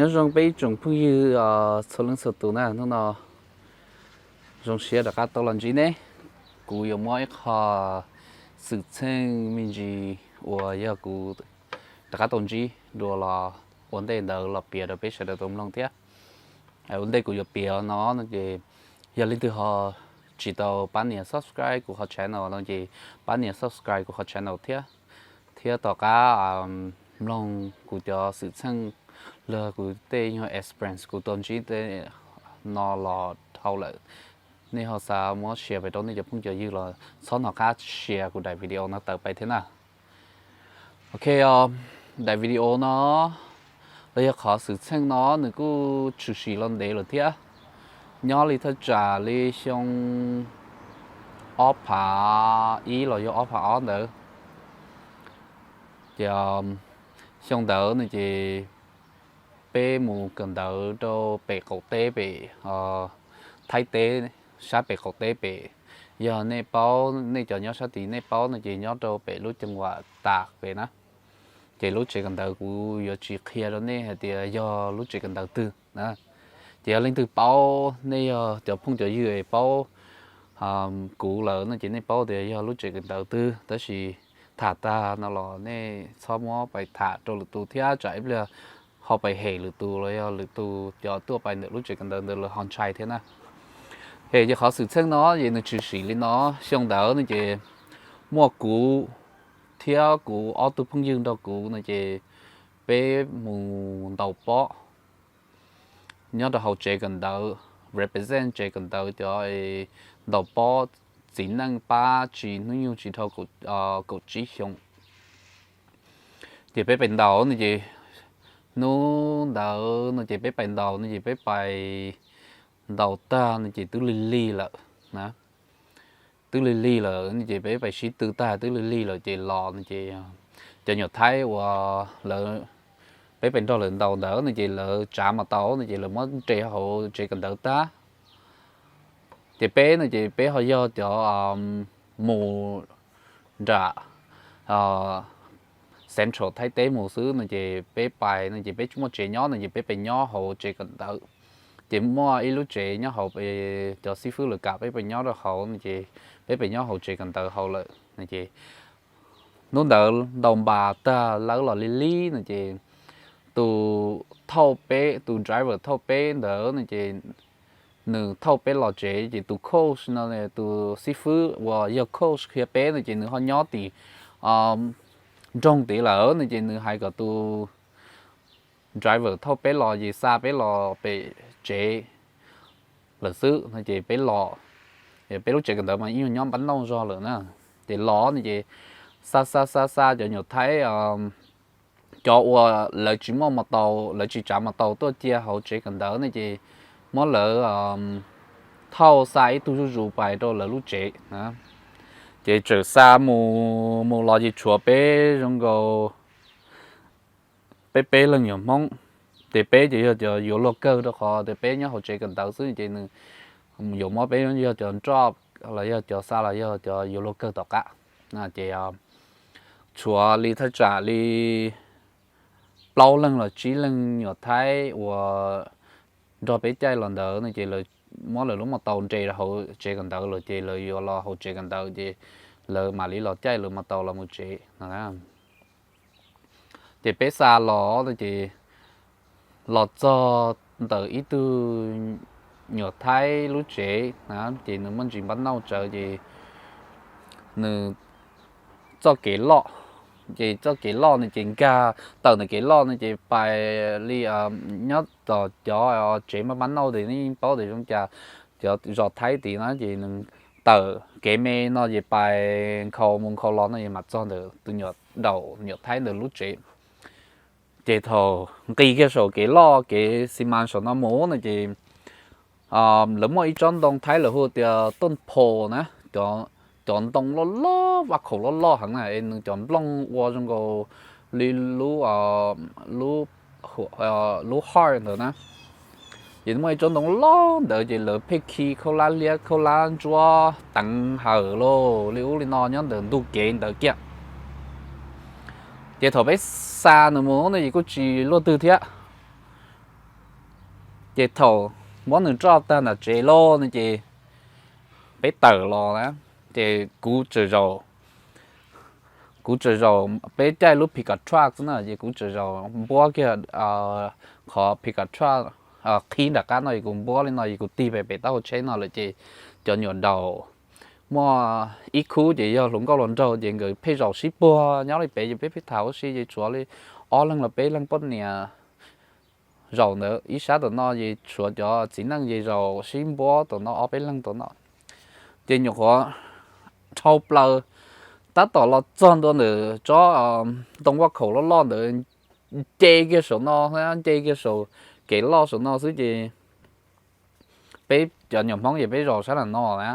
Nyob zoo peb ib tsoom phooj ywg txhua leej txhua tus na, hnub no zoo siab rov qab tau los ntsib neb. Kuv yuav muab ib qho xwm txheej me ntsis uas yog kuv rov qab tau ntsib dua los ua ntej ntawd los piav rau peb sawv daws tau mloog thiab. Ua ntej kuv yuav piav no no ces yog leej twg ho tsis tau pab nias subscribe kuv qhov channel no ces pab nias subscribe kuv qhov channel thiab, thiab tom qab mloog kuv cov xwm txheej los kuv tej nyuag experience kuv tau ntsib tej no los dhau lawm. Nej ho xav muab share pem rau nej cov phooj cov ywg los txhob hnov qab share kuv daim video no tawm pem thiab na. Ok, daim video no los yog qhov xwm txheej no nws kuj tshwm sim los ntev lawm thiab, nyob li thaj tsam li xyoo ob phav ib los yog ob phav ob ntawd. Ces xyoo ntawd no ces peb mus kawm ntawv rau pem qaum teb pem Thaib teb, sab pem qaum teb pem. Yog nej paub, nej cov nyob sab tid nej paub no ces nyob rau pem lub ceeb vam tas pem na. Ces lub tsev kawm ntawv kuv yuav tsis qhia rau nej hais tias yog lub tsev kawm ntawv twg na. Ces yog leej twg paub, nej yog cov phooj cov ywg es paub kuv lawm no ces nej paub tias yog lub tsev kawm ntawv twg, tab sis tham tag no los nej txhob muab pais tham rau lwm tus thiab tsam ib pliag ho pais hem lwm tus los yog lwm tus cov tuaj pais ntawm lub tsev kawm ntawv ntawd lawv ho ntshai thiab na. Ces qhov xwm txheej no ces nws tshwm sim li no, xyoo ntawd no ces muaj kuv thiab kuv ob tug phooj ywg nrog kuv no ces peb mus ntaus pob nyob rau hauv tsev kawm ntawv, represent tsev kawm ntawv cov ntaus pob txiv neej pab tsis hnub nyoog tsis dhau kaum tsib xyoo. Ces peb pais ntaus no ces hnub ntawd no ces peb pais ntaus no ces peb pais ntaus tag no ces twb lig lig lawm na. Twb lig lig lawm no ces peb pais sib tw tag twb lig lig lawm ces los no ces cov nyuam Thaib uas lawv, peb pais nrog lawv ntaus ntawd no ces lawv tsav mas tau no ces lawv muab nres hauv tsev kawm ntawv tag. Ces peb no ces peb ho yog cov mus nram Central Thaib teb mus xwb no ces peb pais no ces peb tsis muaj tsev nyob no ces peb pais nyob hauv tsev kawm ntawv. Ces muaj ib lub tsev nyob hauv, cov xib fwb lawv kam peb pais nyob rau hauv no ces peb pais nyob hauv tsev kawm ntawv hauv lawm no ces hnub ntawd ntaus npas tag lawv los lig lig no ces tus thauj peb, tus driver thauj peb ntawd no ces nws thauj peb los tsev ces tus coach no, tus xib fwb uas yog coach qhia peb no ces nws ho nyob tim nroog tid lawm no ces nws hais kom tus driver thauj peb los ces xa peb los pem tsev lawm xwb no ces peb los. Peb lub tsev kawm ntawv mas ib nyuag nyob npab nauj zog lawm na. Ces los no ces xa xa xa xa cov nyuam Thaib, cov uas lawv tsis muaj mas tau, lawv tsis tsav mas tau tuaj cia hauv tsev kawm ntawv no ces muab lawv thauj xa ib tug zuj zus pais rau lawv lub tsev na. Ces txawm xa mus mus los ces tshuav peb zoo nkaus peb peb leeg nyuam Hmoob. Ces peb ces yog cov yuav luag kawg rau qhov tias peb nyob hauv tsev kawm ntawv xwb ces nws yuav muab peb yog cov nroj los yog cov xa los yog cov yuav luag kawg tom qab. Ces tshuav li thaj tsam li plaub leeg los tsib leeg nyuam Thaib uas nrog peb caij los ntawd no ces lawv muab lawv lub mas tau nres rau hauv tsev kawm ntawv lawm ces lawv yuav los hauv tsev kawm ntawv ces lawv mam li los caij lawv mas tau los mus tsev no. Ces peb xa los no ces los txog ntawm ib tug nyuam Thaib lub tsev na, ces nws muaj ntsis npab nauj tsawv ces nws txoj kev loj, ces txoj kev loj no ces nkag tawm ntawm kev loj no ces pais li nyob tom cov tsev npab npab nauj ces nej yeej paub tias zoo cas, cov zos Thaib tid na ces nws tawm kev me no ces pais nkhaus mus nkhaus los no ces mam txog ntawm tus nyuam daum nyuam Thaib ntawd lub tsev. Ces thaum nqis kiag saum kev loj kev xi mas saum no mus no ces lawv muaj ib tsob ntoo Thaib lawv hu tias tooj pho na, cov ntoo loj loj vaj khaum loj loj heev na es nws cov nplooj ua zoo nkaus li lub, lub heart ntawd na. Ces muaj ib tsob ntoo loj ntawd ces lawv pheej khi khaub hlab liab khaub hlab ntsuab teev hawm lauj li ub li no nyob ntawm ntug kev ntawd kiag. Ces thaum peb xa nws mus no ces kuj tsis luaj twg thiab. Ces thaum muab nws roj tag nram tsev lawm no ces peb tawm los na, ces kuv txawm zaum, kuv txawm zaum, peb caij lub pickup truck xwb na, ces kuv txawm zaum npuab kiag qhov pickup truck qhib nram qab no, es kuv npuab li no es kuv tig pem pem taub hau tsheb no lawm ces cov nyuam daus muaj ib khub ces yog hluas nkauj hluas nraug ces nkawd pheej zaum sib puag nyob li pem, ces peb pheej tham ua si ces tshuav li ob leeg los peb leeg poj niam zaum ntawd. Ib sab tom no ces tshuav cov txiv neej ces zaum sib npuab tom no ob peb leeg tom no. Ces nyuam qhuav dhau plaws tab tom los txog ntua ntawm tsob ntoo vaj khaum loj loj ntawd, nce kiag saum no, nce kiag saum kev loj saum no xwb ces peb cov nyuam Hmoob ces peb zaum sab nram no na,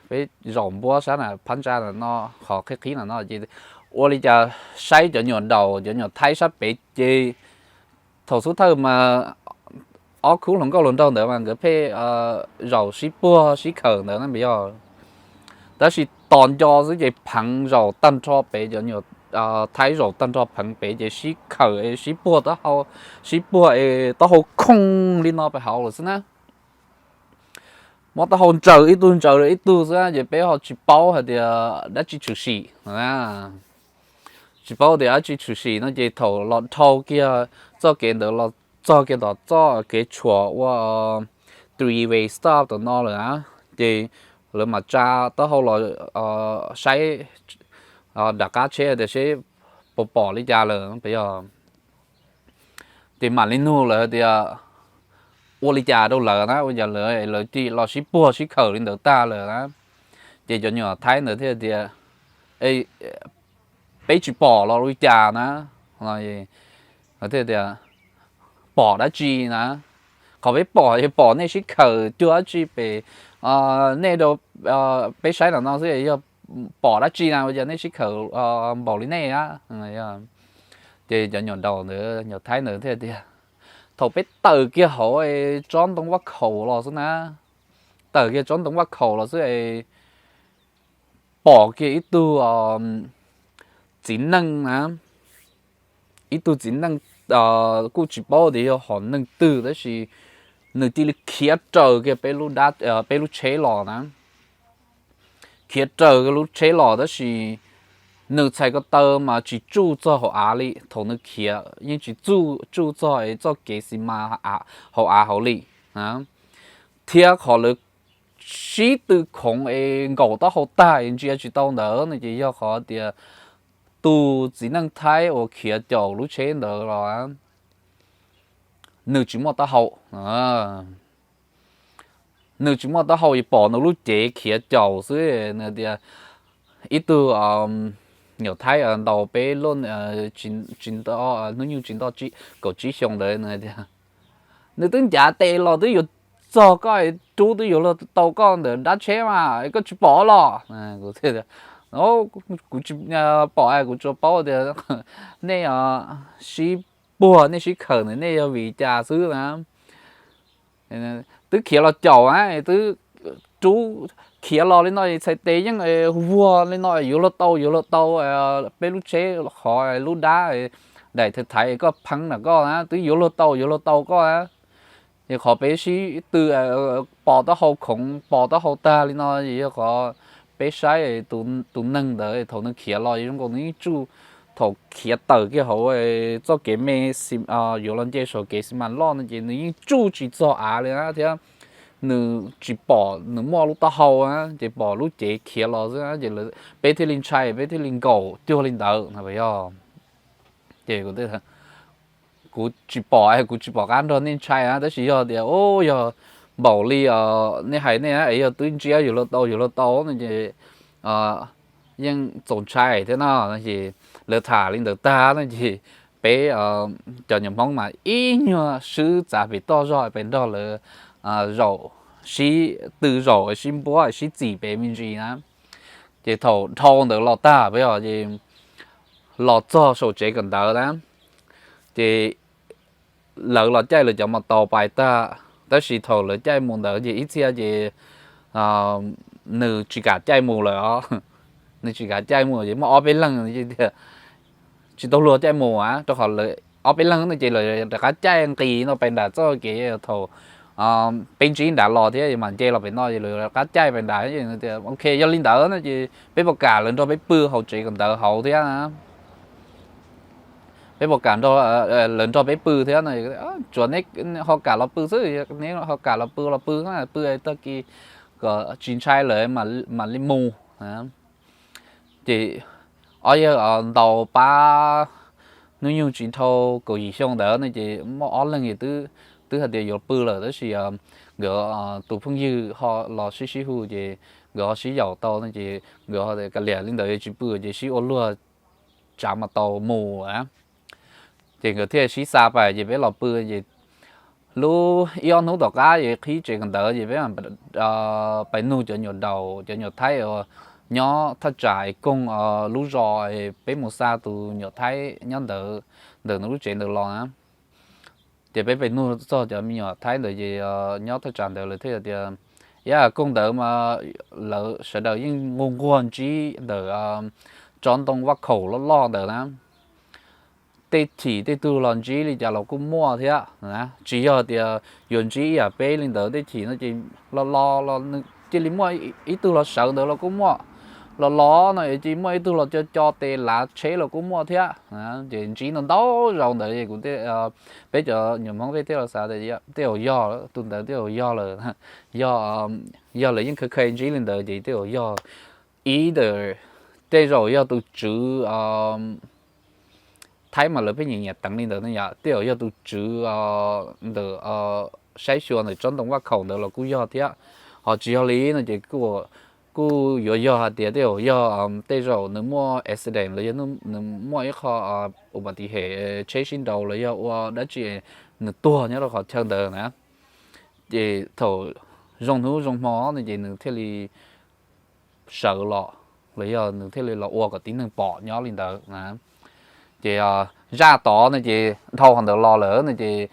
peb zaum npuab sab nram phab ntsa nram no, qhov qhib qhib nram no ces ua li cas saib cov nyuam daus cov nyuam Thaib sab pem ces thaum xub thawj mas ob khub hluas nkauj hluas nraug ntawd mas nkawd pheej zaum sib puag sib khawm ntawd na yog. Tab sis tos nco xwb ces pheev zaum tag nrho pem cov nyuam Thaib zaum tag nrho pheev pem ces sib khawm es sib puag taub hau, sib puag es taub hau khoov li no pem hauv lawm xwb na. Muab taub hau ntsaws ib tug ntsaws ib tug xwb ces peb ho tsis paub hais tias dab tsi tshwm sim. Tsis paub tias dab tsi tshwm sim no ces thaum los dhau kiag txoj kev ntawd los txog kiag tom txoj kev tshuam ua three-way stop tom no lawm na, ces lawv mam tsa taub hau los saib nram qab tsheb tias seb puas pom li cas lawm peb yog. Ces mam li nug lawv tias ua li cas rau lawv na, ua cas lawv, lawv cia li los sib puag sib khawm li ntawd tag lawm na. Ces cov nyuam Thaib ntawd thiaj tias peb tsis pom los li cas na. Thiaj tias pom dab tsi na, qhov peb pom yog pom nej sib khawm cuag dab tsi pem, nej rau peb saib nram no xwb, yog pom dab tsi na ua cas nej sib khawm npaum li nej a. Ces cov nyuam daus ntawd nyuam Thaib ntawd thiaj tias thaum peb tawm kiag hauv tsob ntoo vaj khaum los xwb na, tawm kiag tsob ntoo vaj khaum los xwb es pom kiag ib tug txiv neej na, ib tug txiv neej kuj tsis paub tias yog hom neeg twg tab sis nws cia li khiav raws kiag peb lub tsheb los na. Khiav raws lub tsheb los tab sis nws txhais ko taw mas tsis tsuj txog hauv av li, thaum nws khiav yeej tsis tsuj txog es txoj kev xi mas hauv av hauv li. Thiab qhov lawv sib tw khoov es nkaum taub hau tag es ntsia tsis tau ntawd no ces yog qhov tias tus txiv neej Thaib uas khiav caum lub tsheb ntawd los nws tsis muaj taub hau. Nws tsis muaj taub hau es pom nws lub cev khiav caum xwb, nws tias ib tug nyuam Thaib ntaus peb, hnub nyoog tsis nto, kaum tsib xyoo ntawd nws tias nws twb ncav tes los twb yuav txog koj, rub twb yuav luag tau koj ntawm dab tsheb mas koj tsis pom los. Kuv tsis pom, kuv tsuas paub tias nej sib puag nej sib khawm ntawd nej yog vim cas xwb na. Twb khiav los caum na, twb rub khiav los li no txhais tes yeej vuag li no yuav luag tau yuav luag tau, peb lub tsheb qhov lub dab daim thaiv thaiv koj pheeb nram koj na twb yuav luag tau yuav luag tau koj na. Es qhov peb sib tw pos taub hau khoov pos taub hau tag li no yog qhov peb saib tus neeg ntawd thaum nws khiav los zoo nkaus nws yeej tsuj, thaum khiav tawm kiag hauv txoj kev me yuav los nce saum kev xi mas loj no ces nws yeej tsuj tsis txog av li na thiab nws tsis pom nws muaj lub taub hau na ces pom lub cev khiav los xwb ces peb thiaj li ntshai peb thiaj li nkaum cuag li ntawd no yog. Ces kuv tsis pom, kuv tsis pom qab nrog nej ntshai na tab sis yog tias yog npaum li nej hais nej es yog twb ntsiab yuav luag tau yuav luag tau no ces yeej txaus ntshai thiab no. Ces lawv tham li ntawd tag no ces peb cov nyuam Hmoob mas ib nyuag swb txav pem toj zog pem nrog lawv zaum, sib tw zaum sib npuab sib txim pem me ntsis na. Ces thaum dhau ntawd los tag peb os ces los txog saum tsev kawm ntawv na, ces lawv los caij lawv cov mos taus pais tag, tab sis thaum lawv caij mus ntawd ces ib txhia ces nws tsis kam caij mus lawm os. Nws tsis kam caij mus ces muaj ob peb leeg tias tsis tau luag caij mus a, rau qhov lawv ob peb leeg no ces lawv rov qab caij nqis no pais nram txoj kev thaum peb ntsib nrad los thiab mam nce los pem no es lawv rov qab caij pais nrad. Ok, yog li ntawd no ces peb puas kam lawv nrog peb pw hauv tsev kawm ntawv hauv thiab na? Peb puas kam lawv nrog peb pw thiab no? Tsuas neb ho kam los pw xwb, neb ho kam los pw los pw, pw tag kis kom tsis ntshai lawm mam li mus. Ces ob yawg ntaus pab hnub nyoog tsis dhau kaum yim xyoo ntawd no ces muaj ob leeg twb hais tias yuav pw lawm tab sis nkawd tus phooj ywg ho los sib sib hu ces nkawd ho sib yaum tau no ces nkawd ho tias kav liam li ntawd tsis pw ces sib ua luag tsav mas tau mus. Ces nkawd thiaj sib xa pais ces peb los pw ces lub ib ob hnub tom qab ces qhib tsev kawm ntawv ces peb pais nug cov nyuam daus cov nyuam Thaib uas nyob thaj tsam es koog lub zos, peb mus xa tus nyuam Thaib nyob ntawd, ntawm nws lub tsev ntawd los na. Ces peb pais nug txog cov me nyuam Thaib ntawd ces nyob thaj tsam ntawd lawv thiaj tias, yam koog ntawd mas lawv sawv daws yeej nquag nquag ntsib ntawm tsob ntoo vaj khaum loj loj ntawd na. Tej chim tej tug los ntsib li cas los kuj muaj thiab, tsis yog tias yuav ntsib ib yam peb li ntawd. Tej chim no ces los los los cia li muaj ib tug los sawv ntawd los kuj muaj, los los no cia li muaj ib tug los co co tes lav tsheb los kuj muaj thiab. Ces ntsib no ntau zaus ntawd es kuv, peb cov nyuam Hmoob tej thiaj los xav tias tej zaum yog tus ntawd, tej zaum yog lawm, yog, yog lawv yeej kha kha ntsib li ntawd ces tej zaum yog ib ntawm, tej zaum yog tus tswv Thaib mas lawv pheej nyiam nyiam teev li ntawd no yom, tej zaum yog tus tswv ntawm saib xyuas ntawm tsob ntoo vaj khaum ntawd los kuj yog thiab. Ho tsis yog li no ces kuj yuav yog hais tias tej zaum yog, tej zaum nws muaj accident los yog nws muaj ib qho uas pa ti hem tsheb sib nraus los yog ua dab tsi nws tuag nyob rau qhov chaw ntawd na. Ces thaum zoo hnub zoo hmo no ces nws thiaj li sawv los, los yog nws thiaj li los ua kom tib neeg pom nyob li ntawd na. Ces zaj tod no ces dhau qhov ntawd los lawm no ces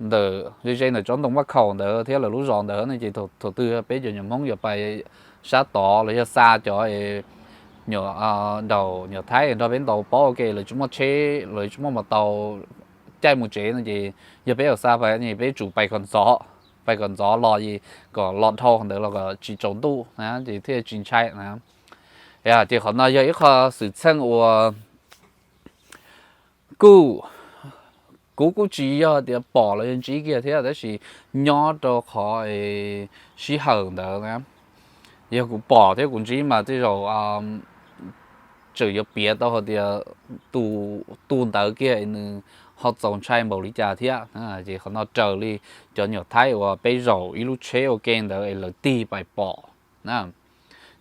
ntawm ze ze ntawm tsob ntoo vaj khaum ntawd thiab lawv lub zos ntawd no ces thaum twg peb cov nyuam Hmoob yuav pais sab tod los yog xa cov nyuam daus nyuam Thaib nrog peb ntaus pob ua ke, lawv tsis muaj tsheb, lawv tsis muaj mos taus caij mus tsev no ces yog peb yuav xa pais no peb tsum pais kom ntxov, pais kom ntxov los es kom los dhau qhov ntawd los kom tsis tsaus ntuj na ces thiaj tsis ntshai na. Ces qhov no yog ib qho xwm txheej uas kuj, kuv kuj tsis yog tias pom los yog ntsib kiag thiab tab sis nyob rau qhov sij hawm ntawd na, yog kuv pom thiab kuv ntsib mas tej zaum tseem yuav piav tau hais tias tus ntawd kiag nws ho txaus ntshai npaum li cas thiab. Ces qhov no raws li cov nyuam Thaib uas peb zaum ib lub tsheb ua ke ntawd es lawv tig pais pom na,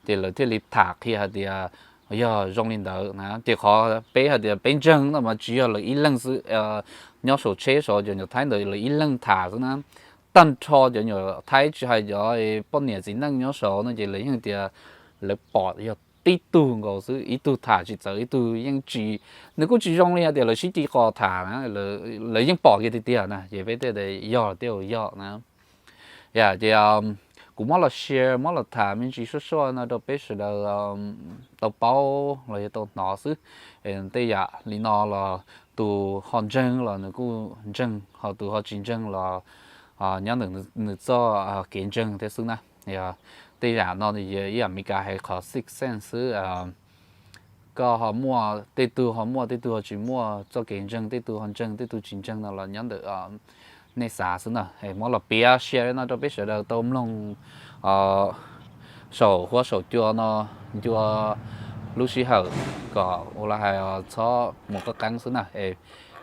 ces lawv thiaj li tham qhia hais tias yog zoo li ntawd na. Ces qhov peb hais tias peb ntseeg no mas tsis yog lawv ib leeg xwb, nyob saum tsheb saud cov nyuam Thaib ntawd lawv ib leeg tham xwb na. Tag nrho cov nyuam Thaib tsis hais cov poj niam txiv neej nyob saud no ces lawv yeej tias lawv pom yog tib tug nkaus xwb, ib tug tham tsis txawv ib tug yeej tsis, nws kuj tsis zoo li hais tias lawv sib ci qos tham na, lawv yeej pom kiag tiag tiag na ces peb thiaj tias yog, tej zaum yog na. Yam ces kuv muab los share muab los tham me ntsis suaj suaj no rau peb sawv daws tau paub los yog tau hnov xwb. Tej yam li no los tus ho ntseeg los nws kuj ntseeg, ho tus ho tsis ntseeg los nyob ntawm nws txoj kev ntseeg thiab xwb na. Tej yam no ib yam Meskas hais qhov sixth sense xwb. Koj ho muaj, tej tug ho muaj tej tug ho tsis muaj txoj kev ntseeg, tej tug ho ntseeg tej tug tsis ntseeg no los nyob ntawm nej xav xwb na. Muab los piav share no rau peb sawv daws tau mloog saum huab saum cua no, ncua lub sij hawm kom ua li hais txhob mus qab qeeb xwb na.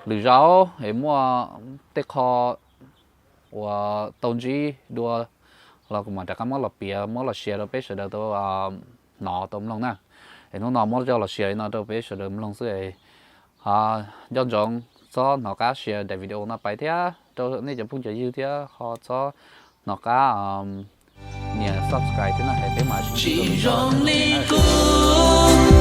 Lwm zaus es muaj tej qho uas tau ntsib dua los kuv mam rov qab muab los piav muab los share rau peb sawv daws tau hnov tau mloog na. Es hnub no muab coj los share li no rau peb sawv daws mloog xwb. Nco ntsoov txhob hnov qab share daim video no pais thiab rau nej cov phooj cov ywg thiab ho txhob hnov qab nias subscribe thiab no es peb mam sib ntsib dua lwm zaus.